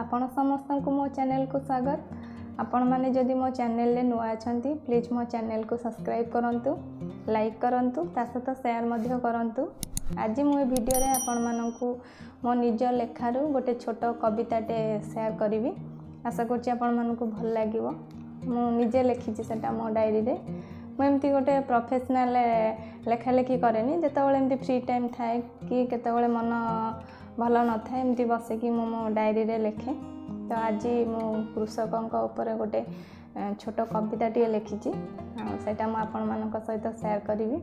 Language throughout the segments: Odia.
ଆପଣ ସମସ୍ତଙ୍କୁ ମୋ ଚ୍ୟାନେଲକୁ ସ୍ୱାଗତ। ଆପଣମାନେ ଯଦି ମୋ ଚ୍ୟାନେଲରେ ନୂଆ ଅଛନ୍ତି, ପ୍ଲିଜ୍ ମୋ ଚ୍ୟାନେଲକୁ ସବସ୍କ୍ରାଇବ୍ କରନ୍ତୁ, ଲାଇକ୍ କରନ୍ତୁ, ତା ସହିତ ସେୟାର ମଧ୍ୟ କରନ୍ତୁ। ଆଜି ମୁଁ ଏ ଭିଡ଼ିଓରେ ଆପଣମାନଙ୍କୁ ମୋ ନିଜ ଲେଖାରୁ ଗୋଟେ ଛୋଟ କବିତାଟେ ସେୟାର କରିବି। ଆଶା କରୁଛି ଆପଣମାନଙ୍କୁ ଭଲ ଲାଗିବ। ମୁଁ ନିଜେ ଲେଖିଛି ସେଟା ମୋ ଡାଏରୀରେ। ମୁଁ ଏମିତି ଗୋଟେ ପ୍ରଫେସନାଲ୍ ଲେଖାଲେଖି କରେନି। ଯେତେବେଳେ ଏମିତି ଫ୍ରି ଟାଇମ୍ ଥାଏ କି କେତେବେଳେ ମନ ଭଲ ନଥାଏ, ଏମିତି ବସିକି ମୁଁ ମୋ ଡାଏରୀରେ ଲେଖେ। ତ ଆଜି ମୁଁ କୃଷକଙ୍କ ଉପରେ ଗୋଟେ ଛୋଟ କବିତାଟିଏ ଲେଖିଛି ଆଉ ସେଇଟା ମୁଁ ଆପଣମାନଙ୍କ ସହିତ ସେୟାର କରିବି।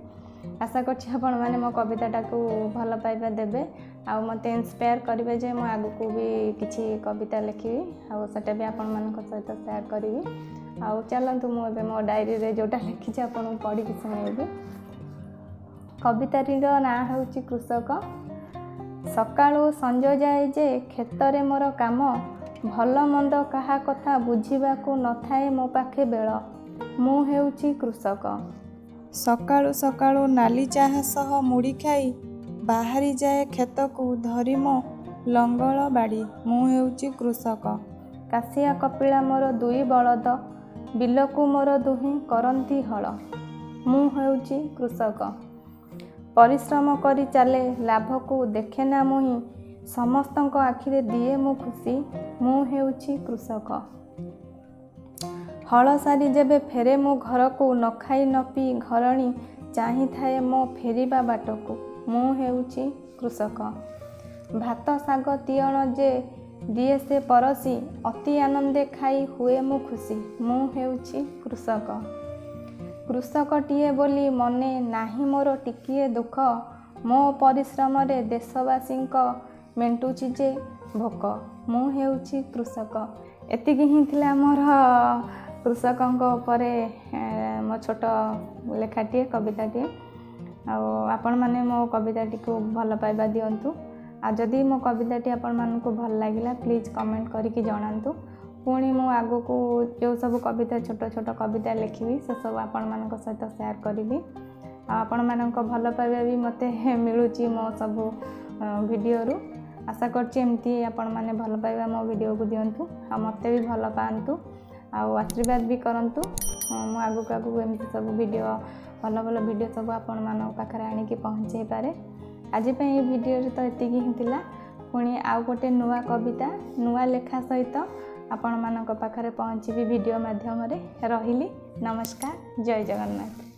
ଆଶା କରୁଛି ଆପଣମାନେ ମୋ କବିତାଟାକୁ ଭଲ ପାଇବା ଦେବେ ଆଉ ମୋତେ ଇନ୍ସପାୟାର କରିବେ ଯେ ମୁଁ ଆଗକୁ ବି କିଛି କବିତା ଲେଖିବି ଆଉ ସେଇଟା ବି ଆପଣମାନଙ୍କ ସହିତ ସେୟାର କରିବି। ଆଉ ଚାଲନ୍ତୁ, ମୁଁ ଏବେ ମୋ ଡାଏରୀରେ ଯେଉଁଟା ଲେଖିଛି ଆପଣଙ୍କୁ ପଢ଼ିକି ଶୁଣାଇବି। କବିତାଟିର ନାଁ ହେଉଛି କୃଷକ। ସକାଳୁ ସଞ୍ଜ ଯାଏ ଯେ କ୍ଷେତରେ ମୋର କାମ, ଭଲ ମନ୍ଦ କାହା କଥା ବୁଝିବାକୁ ନଥାଏ ମୋ ପାଖେ ବେଳ। ମୁଁ ହେଉଛି କୃଷକ। ସକାଳୁ ସକାଳୁ ନାଲି ଚାହା ସହ ମୁଢ଼ି ଖାଇ ବାହାରି ଯାଏ କ୍ଷେତକୁ ଧରି ମୋ ଲଙ୍ଗଳ ବାଡ଼ି। ମୁଁ ହେଉଛି କୃଷକ। କାଶିଆ କପିଳା ମୋର ଦୁଇ ବଳଦ, ବିଲକୁ ମୋର ଦୁହେଁ କରନ୍ତି ହଳ। ମୁଁ ହେଉଛି କୃଷକ। ପରିଶ୍ରମ କରି ଚାଲେ, ଲାଭକୁ ଦେଖେନା ମୁହିଁ, ସମସ୍ତଙ୍କ ଆଖିରେ ଦିଏ ମୁଁ ଖୁସି। ମୁଁ ହେଉଛି କୃଷକ। ହଳ ସାରି ଯେବେ ଫେରେ ମୁଁ ଘରକୁ, ନ ଖାଇ ନ ପିଇ ଘରଣୀ ଚାହିଁଥାଏ ମୋ ଫେରିବା ବାଟକୁ। ମୁଁ ହେଉଛି କୃଷକ। ଭାତ ଶାଗ ତିଅଣ ଯେ ଦିଏ ସେ ପରସି, ଅତି ଆନନ୍ଦେ ଖାଇ ହୁଏ ମୁଁ ଖୁସି। ମୁଁ ହେଉଛି କୃଷକ। କୃଷକଟିଏ ବୋଲି ମନେ ନାହିଁ ମୋର ଟିକିଏ ଦୁଃଖ, ମୋ ପରିଶ୍ରମରେ ଦେଶବାସୀଙ୍କ ମେଣ୍ଟୁଛି ଯେ ଭୋକ। ମୁଁ ହେଉଛି କୃଷକ। ଏତିକି ହିଁ ଥିଲା ମୋର କୃଷକଙ୍କ ଉପରେ ମୋ ଛୋଟ ଲେଖାଟିଏ, କବିତାଟିଏ। ଆଉ ଆପଣମାନେ ମୋ କବିତାଟିକୁ ଭଲ ପାଇବା ଦିଅନ୍ତୁ। ଆଉ ଯଦି ମୋ କବିତାଟି ଆପଣମାନଙ୍କୁ ଭଲ ଲାଗିଲା, ପ୍ଲିଜ୍ କମେଣ୍ଟ କରିକି ଜଣାନ୍ତୁ। ପୁଣି ମୁଁ ଆଗକୁ ଯେଉଁ ସବୁ କବିତା, ଛୋଟ ଛୋଟ କବିତା ଲେଖିବି, ସେସବୁ ଆପଣମାନଙ୍କ ସହିତ ସେୟାର କରିବି। ଆଉ ଆପଣମାନଙ୍କ ଭଲ ପାଇବା ବି ମୋତେ ମିଳୁଛି ମୋ ସବୁ ଭିଡ଼ିଓରୁ। ଆଶା କରୁଛି ଏମିତି ଆପଣମାନେ ଭଲ ପାଇବା ମୋ ଭିଡ଼ିଓକୁ ଦିଅନ୍ତୁ ଆଉ ମୋତେ ବି ଭଲ ପାଆନ୍ତୁ ଆଉ ଆଶୀର୍ବାଦ ବି କରନ୍ତୁ। ମୁଁ ଆଗକୁ ଆଗକୁ ଏମିତି ସବୁ ଭିଡ଼ିଓ, ଭଲ ଭଲ ଭିଡ଼ିଓ ସବୁ ଆପଣମାନଙ୍କ ପାଖରେ ଆଣିକି ପହଞ୍ଚାଇ ପାରେ। ଆଜି ପାଇଁ ଏଇ ଭିଡ଼ିଓରେ ତ ଏତିକି ହିଁ ଥିଲା। ପୁଣି ଆଉ ଗୋଟେ ନୂଆ କବିତା, ନୂଆ ଲେଖା ସହିତ ଆପଣମାନଙ୍କ ପାଖରେ ପହଞ୍ଚିବି ଭିଡ଼ିଓ ମାଧ୍ୟମରେ। ରହିଲି, ନମସ୍କାର, ଜୟ ଜଗନ୍ନାଥ।